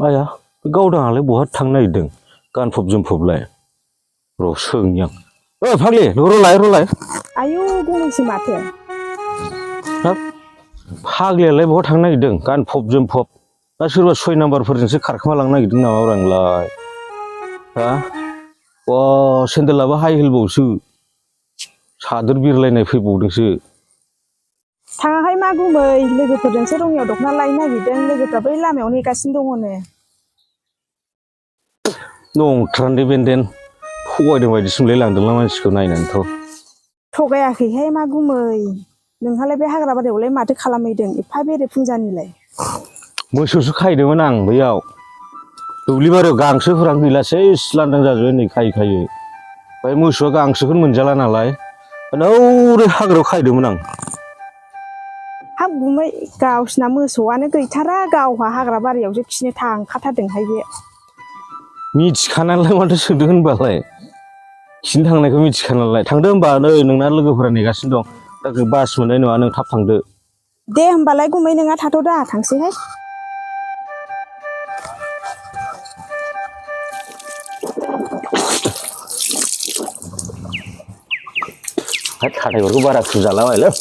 आया गावदाङालाय बहा थांनो नागिरदों गानफब जोमफबलाय र' सोंनि आं फाग्लि रलाय आयु गुमैसो माथो हाब फाग्लियालाय बहा थांनो नागिरदों गानफब जोमफब ना सोरबा 6 नाम्बारफोरजोंसो खारखोमा लांनो नागिरदों नामा आंलाय हा सेन्देलाबो हाइ हिलबावसो सादोर बिरलायनाय फैबावदोंसो थाङाहाय मा गुमै लोगोफोरजोंसो रङियाव दख'ना लायनो नागिरदों लोगोफ्रा बै लामायाव नेगासिनो दङनो नंथ्रान्दै बेनदेन थगायदों बायदिसो मोनलाय लांदोंलां मानसिखौ नायनानैथ' थगायाखैहाय मा गुमै नोंहालाय बे हाग्रा बारियावलाय माथो खालामहैदों एफा बेरे फुंजानिलाय मोसौसो खाहैदोंमोन आं बैयाव दुब्लि बारियाव गांसोफोरानो गैलासै लांदां जाजोब्बाय नै खायै ओमफ्राय मोसौआ गांसोखौनो मोनजाला नालाय ओरै हाग्रायाव खाहैदोंमोन आं हाब गुमै गावसिना मोसौआनो गैथारा गावहा हाग्रा बारियावसो खिनो थांखाथारदोंहाय बे मिथिखानानैलाय माथो सोंदों होनबालाय खिनो थांनायखौ मिथिखानानैलाय थांदो होनबा नै नोंना लोगोफोरा नेगासिनो दं दा बास मोननाय नङा नों थाब थांदो दे होमबालाय गुमै नोंहा थाथ'दा थांसैहाय हाथाइफोरखौ बारा फुजालाबायलै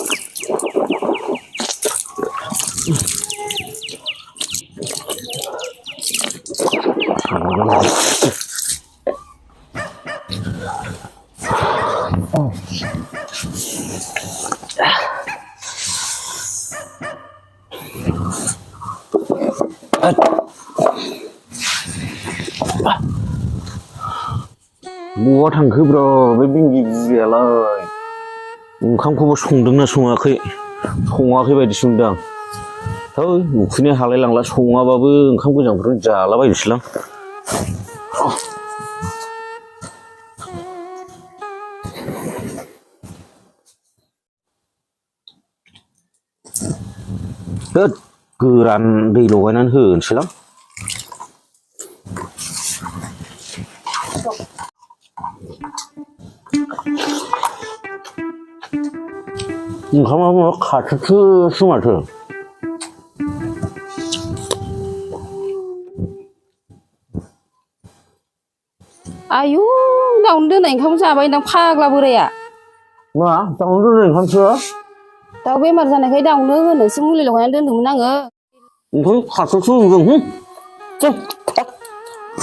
बहा थांखोब्रा बे बिंगि बुरियालाय ओंखामखौबो संदोंना सङाखै बायदिसो मोनदों आं थै उखैनाय हालाय लांला सङाबाबो ओंखाम गोजांफोरखौनो जालाबायनोसैलां होद गोरान दै लगायनानै होनोसैलां ओंखामाबो खाथोसो माथो आयु दाउनो दोननाय ओंखाम जाबाय दां फाग्ला बोराया मा दाउनो दोननाय ओंखामसो दाउ बेमार जानायखाय दाउनो होनोसो मुलि लगायनानै दोनदोंमोन आङो ओमफ्राय खाथोसो होनदों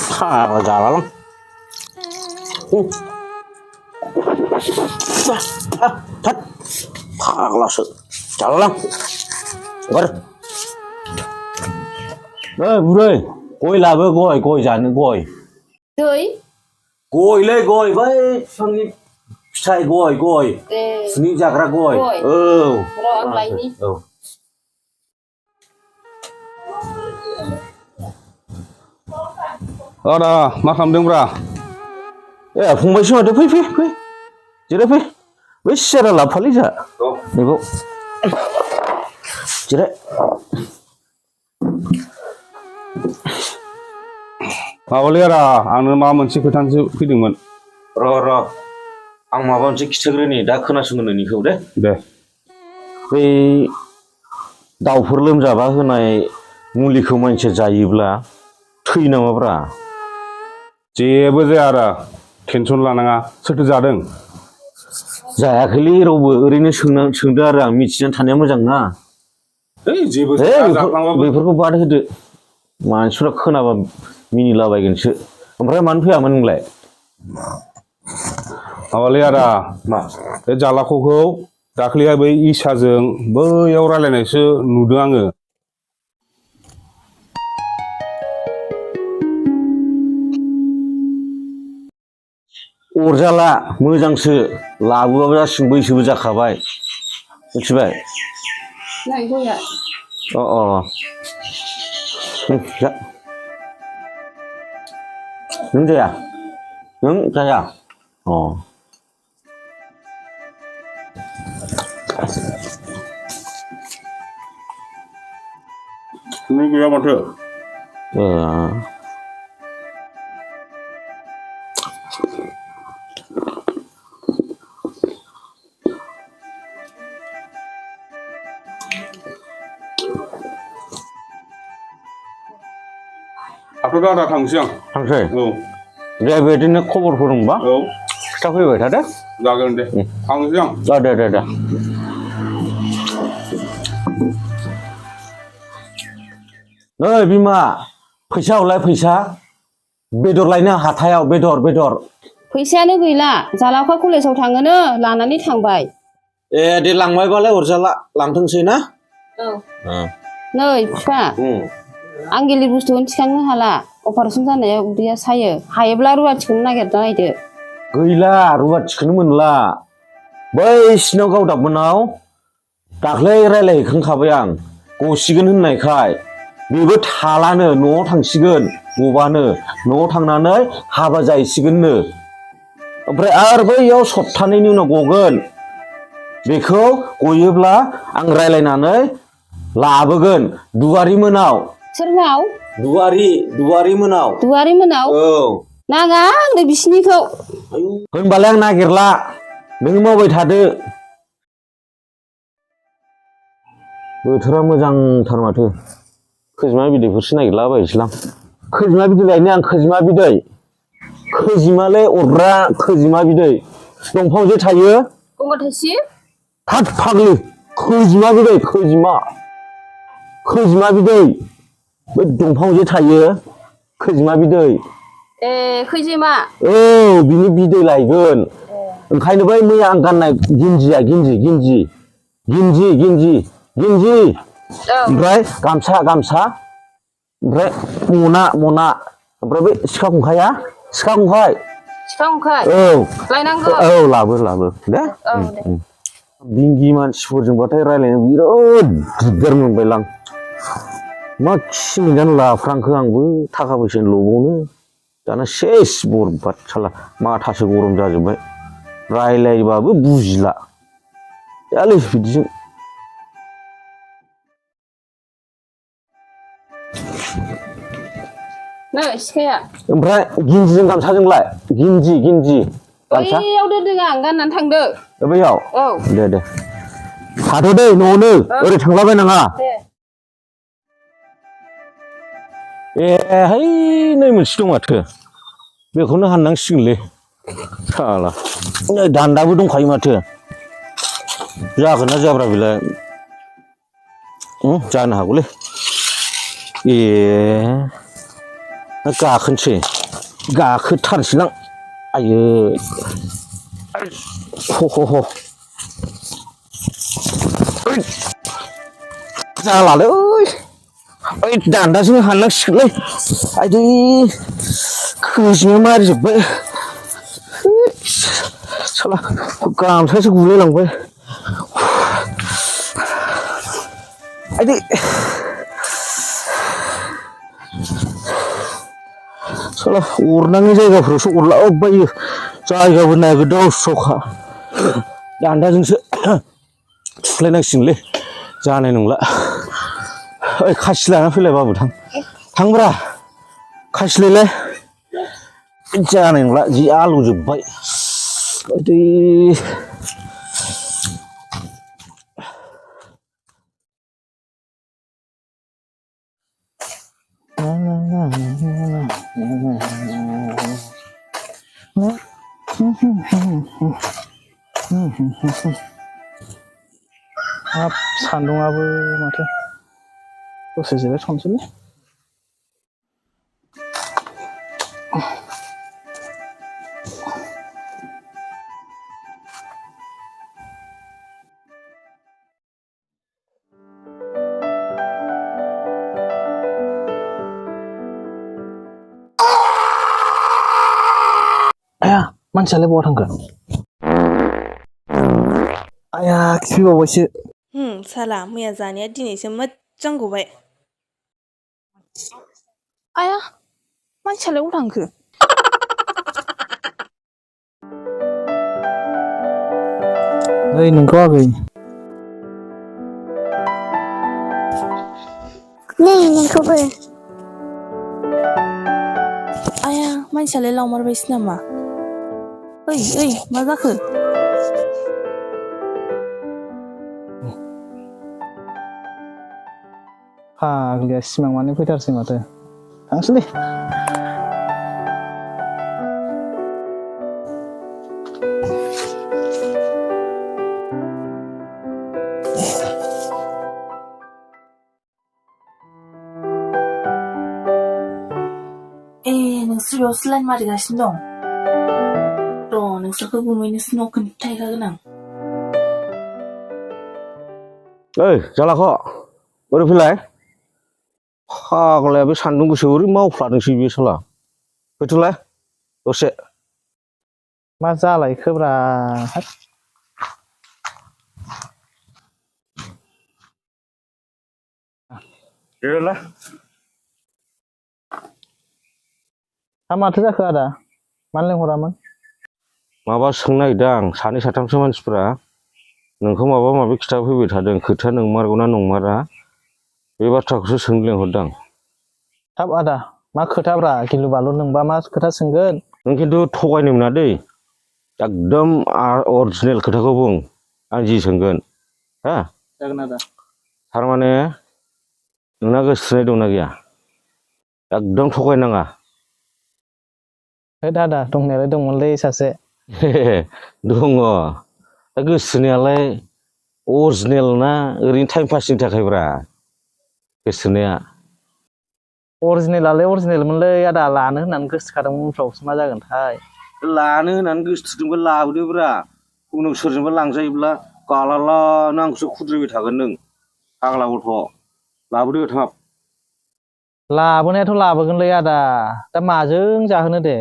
फाग्ला जालालां फाग्लासो जालालां हगार बुरै गय लाबो गय जानो गय दै गयलै गय बै बिफांनि फिथाइ गय सुनि जाग्रा गय औ र' आं लायनि औ आदा मा खालामदोंब्रा ए फंबायसो माथो फै जिराय फै बै सियारा लाबोफालै जोंहा नैबाव जिराय माबालै आदा आंनो माबा मोनसे खोथासो फैदोंमोन र' आं माबा मोनसे खिथाग्रोनि दा खोनासंगोन नोंनिखौ दे बै दाउफोर लोमजाबा होनाय मुलिखौ मानसिया जायोब्ला थैयो नामाब्रा जेबो जाया आदा टेनसन लानाङा सोरथो जादों जायाखैलै रावबो ओरैनो सोंदो आरो आं मिथिनानै थानाया मोजां ना जेबो जाया जाफ्लांबाबो बेफोरखौ बाद होदो मानसिफ्रा खोनाबा मिनिलाबायगोनसो ओमफ्राय मानो फैयामोन नोंलाय माबालै आदा मा बे जालाखौखौ दाख्लैहाय बै इसाजों बैयाव रायलायनायसो नुदों आङो अरजाला मोजांसो लाबोआबो जासिगोन बैसोबो जाखाबाय मिथिबाय नाय गया जा नों जाया नों गैया माथो जाथ'दो आदा थांसै आं थांसै औ दे बेदिनो खबरफोर दंबा औ खिथाफैबाय थादो जागोन दे थांसै आं दे नै बिमा फैसा हरलाय फैसा बेदर लायनो हाथायाव बेदर फैसायानो गैला जालाखा कलेजाव थाङोनो लानानै थांबाय ए दे लांबायबालाय अरजाला लांथोंसै ना औ नै बिफा आं गिलिर बुस्थुखौनो थिखांनो हाला अपारेसन जानायाव उदैया सायो हायोब्ला रुवाथिखौनो नागिरना नायदो गैला रुवाथिखौनो मोनला बै सिनाव गावदाबमोनाव दाख्लै रायलायहैखांखाबाय आं गसिगोन होननायखाय बेबो थालानो न'आव थांसिगोन गबानो न'आव थांनानै हाबा जाहैसिगोननो ओमफ्राय आरो बैयाव सप्तानैनि उनाव गगोन बेखौ गयोब्ला आं रायलायनानै लाबोगोन दुवारि मोनाव सोरनाव दुवारि मोनाव दुवारि मोनाव औ नाङा आंनो बिसिनिखौ होनबालाय आं नागिरला नों मावबाय थादो बोथोरा मोजांथार माथो खैजिमा बिदैफोरसो नागिरलाबायसैलां खैजिमा बिदै लायनो आं खैजिमालाय अरग्रा खैजिमा बिदै दंफाङाव जे थायो गंगार थाइसिब थाद फाग्लि खैजिमा बिदै खैजिमा बिदै बै दंफाङाव जे थायो खैजिमा बिदै ए खैजिमा औ बिनि बिदै लायगोन ओंखायनो बै मैया आं गाननाय गिन्जिया गिन्जि ओमफ्राय गामसा ओमफ्राय मना ओमफ्राय बै सिखा खंखाय औ लायनांगौ औ लाबो दे औ दे बिंगि मानसिफोरजोंबाथाय रायलायनो बिराद दिगदार मोनबायलां मा खिनिगान लाफ्रांखो आंबो थाखा फैसानि लबावनो दाना सेस बरबाद साला माथासो गरम जाजोब्बाय रायलायबाबो बुजिला जालै बिदिजों नै सिखाया ओमफ्राय गिन्जिजों गामसाजोंलाय गिन्जि गामसा बैयाव दोनदों आं गाननानै थांदो बैयाव औ दे थाथ' दै न'आवनो ओरै थांलाबायनाङा दे ए है नै मोनसे दं माथो बेखौनो हाननांसिगोनलै साला नै दान्दाबो दंखायो माथो जागोन ना जायाब्रा बेलाय जानो हागौलै ए गाखोथारसैलां आयै ह जालालै ओइ दान्दाजों हाननांसिगोनलै आइदै खोजिमा मारिजोब्बाय साला गामसासो गुलायलांबाय आइदै साला अरनाङि जायगाफ्रावसो अरलाबायो जायगाबो नागिरदाव सखा दान्दाजोंसो थुख्लायनांसिगोनलै जानाय नंला ओइ खासि लाना फैलाय बाबु थांब्रा खासि लायलाय जानाय नंला जि आलौजोब्बाय आदै हाब सान्दुंआबो माथो दसे जिरायथ'नोसैलै आया मानसियालाय बहा थांखो आया खिफैबावबायसो साला मैया जानाया दिनैसो मोजां गबाय आया मानसियालाय अबाव थांखो ओइ नोंखौ आगै नै नोंखौबो आया मानसियालाय लावमारबायसो नामा ओइ मा जाखो फाग्लिया सिमां माने फैथारसै माथो थांसैलै नोंसोर बेयावसो लाइन मारिगासिनो दं र' नोंसोरखौ गुमैनोसो न' खोन्थाहैखागोन आं ओइ जालाख' बोरै फैलाय फाग्लाया बे सान्दुं गोसो ओरै मावफ्लादोंसै बे साला फैथ'लाय दसे मा जालायखोब्रा देलाय हा माथो जाखो आदा मानो लेंहरामोन माबा सोंनो नागिरदों आं सानै साथामसो मानसिफ्रा नोंखौ माबा माबि खिथाफैबाय थादों खोथाया नंमारगौना नंमारा बे बाथ्राखौसो सोंनो लेंहरदां हाब आदा मा खोथाब्रा गिलु बालु नोंबा मा खोथा सोंगोन नों खिन्थु थगायनो मोना दै एकदम अरिजिनेल खोथाखौ बुं आं जि सोंगोन हा जागोन आदा थारमाने नोंना गोसोथोनाय दंना गैया एकदम थगायनाङा है दादा दंनायालाय दंमोनलै सासे दङ दा गोसोथोनायालाय अरिजिनेल ना ओरैनो टाइम पासनि थाखायब्रा गोसोथोनाया अरिजिनेलालाय अरिजिनेलमोनलै आदा लानो होननानै गोसोखादोंमोन उनफ्रावसो मा जागोनथाय लानो होननानै गोसोथोदोंबा लाबोदोब्रा उनाव सोरजोंबा लांजायोब्ला गालालानो आंखौसो खुद्रिबाय थागोन नों फाग्ला गथ' लाबोदो थाब लाबोनायाथ' लाबोगोनलै आदा दा माजों जाहोनो दे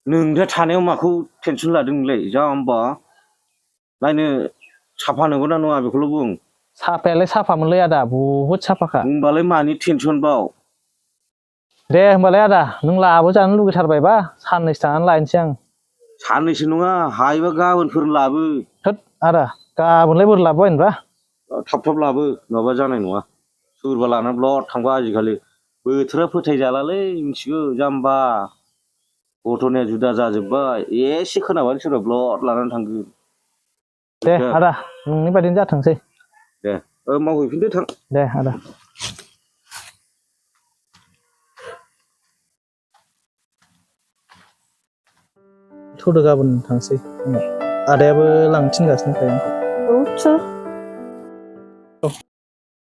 नोंदा थानायाव माखौ टेनसन लादों नोंलाय जाम्बा नायनो साफा नंगौना नङा बेखौल' बुं साफायालाय साफामोनलै आदा बुहुद साफाखा होमबालाय मानि टेनसन बाव दे होमबालाय आदा नों लाबोजानो लुगैथारबायबा साननैसो थानानै लायनोसै आं साननैसो नङा हायोबा गाबोनफोर लाबो थोद आदा गाबोनलाय बोरै लाबोबायनोब्रा थाब थाब लाबो नङाबा जानाय नङा सोरबा लानानै ब्लद थांबा आजिखालि बोथोरा फोथायजालालै मिथिगौ जाम्बा गथ'निया जुदा जाजोब्बाय एसे खोनाबानो सोरबा ब्लद लानानै थांगोन दे आदा नोंनि बायदिनो जाथोंसै दे मावहैफिनदो थां दे आदा थौदो गाबोन थांसै आदायाबो लांनो थिनगासिनोखाय आंखौ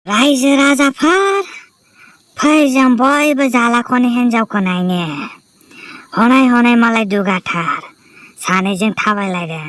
रायजो राजाफोर फै जों बयबो जालाख'नि हिन्जावखौ नायनो हनै हनै मालाय दुगाथार सानैजों थाबायलायदों